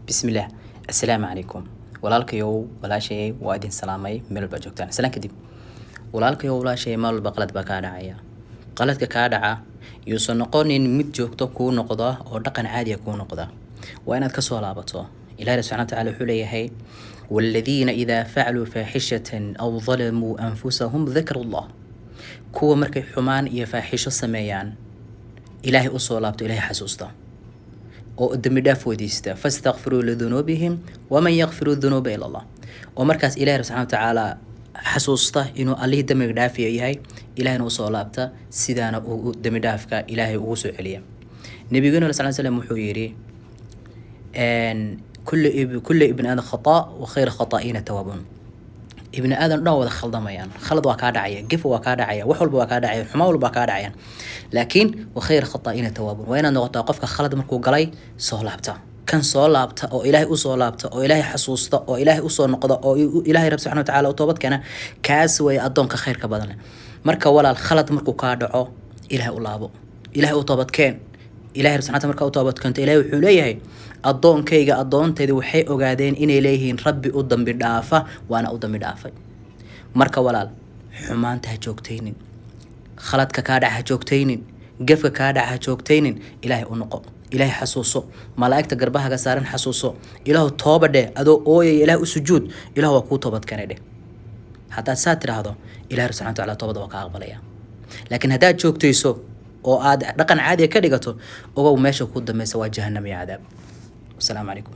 Bismillaah. Assalaamu calaykum, walaalkayow, walaashay, waa idin salaamay meel walba joogtaan. Salaan kadib, walaalkayow, walaashay, meel walba qalad baa kaa dhacaya. Qaladka kaa dhaca yuusan noqonin mid joogto kuu noqda oo dhaqan caadiya kuu noqda. Waa inaad kasoo laabato. Ilahi subxana watacaala wuxuu leeyahay: "والذين إذا فعلوا فاحشة أو ظلموا أنفسهم ذكروا الله." Kuwa markay xumaan iyo faaxisho sameeyaan, Ilaahay usoo laabto, Ilahay xasuusta oo dembi dhaaf weydiista. "فاستغفروا لذنوبهم ومن يغفر الذنوب إلا الله." Oo markaas Ilahi subxana watacaala xasuusta inuu Allihii dembiga dhaafiya yahay, Ilahayna usoo laabta, sidaana uu dembi dhaafka Ilaahay ugu soo celiya. Nabigeenuna sal slam wuxuu yidhi: "كل ابن آدم خطاء وخير الخطائين التوابون." Ibni aadan dhan wada khaldamayaan, khalad waa kaa dhacaya, gef waa kaa dhacaya, wax walba waa kaa dhacaya, xumaan walba waa kaa dhacayaan, laakiin وخير الخطائين التوابون. Waa inaad noqotaa qofka khalad markuu galay soo laabta, kan soo laabta oo Ilaahay usoo laabta oo Ilaahay xasuusta oo Ilaahay usoo noqda oo Ilaahay Rabbi subxana watacaala u toobad keena. Kaas way addoonka khayrka badan leh. Marka walaal, khalad markuu kaa dhaco, Ilaahay u laabo, Ilaahay u toobadkeen. Ilahay rabbi subxana markaa u toobad keento, Ilahay wuxuu leeyahay: "Addoonkayga, addoontayda waxay ogaadeen inay leeyihiin Rabbi u dambi dhaafa, waana u dambi dhaafay." Marka walaal, xumaanta ha joogtaynin, khaladka kaa dhaca ha joogtaynin, gefka kaa dhaca ha joogtaynin. Ilaahay u noqo, Ilaahay xasuuso, malaa'igta garbahaga saaran xasuuso, Ilaahu tooba dheh adoo ooyaya, Ilaah u sujuud, "Ilah waa kuu toobad keenay" dheh. Haddaad saa tiraahdo, Ilahi rabbi subxana wataala toobada waa kaa aqbalaya. Laakiin haddaad joogtayso oo aad dhaqan caadiya ka dhigato, ogow, meesha ku dambeysa waa jahannam iyo cadaab. Wasalaamu calaykum.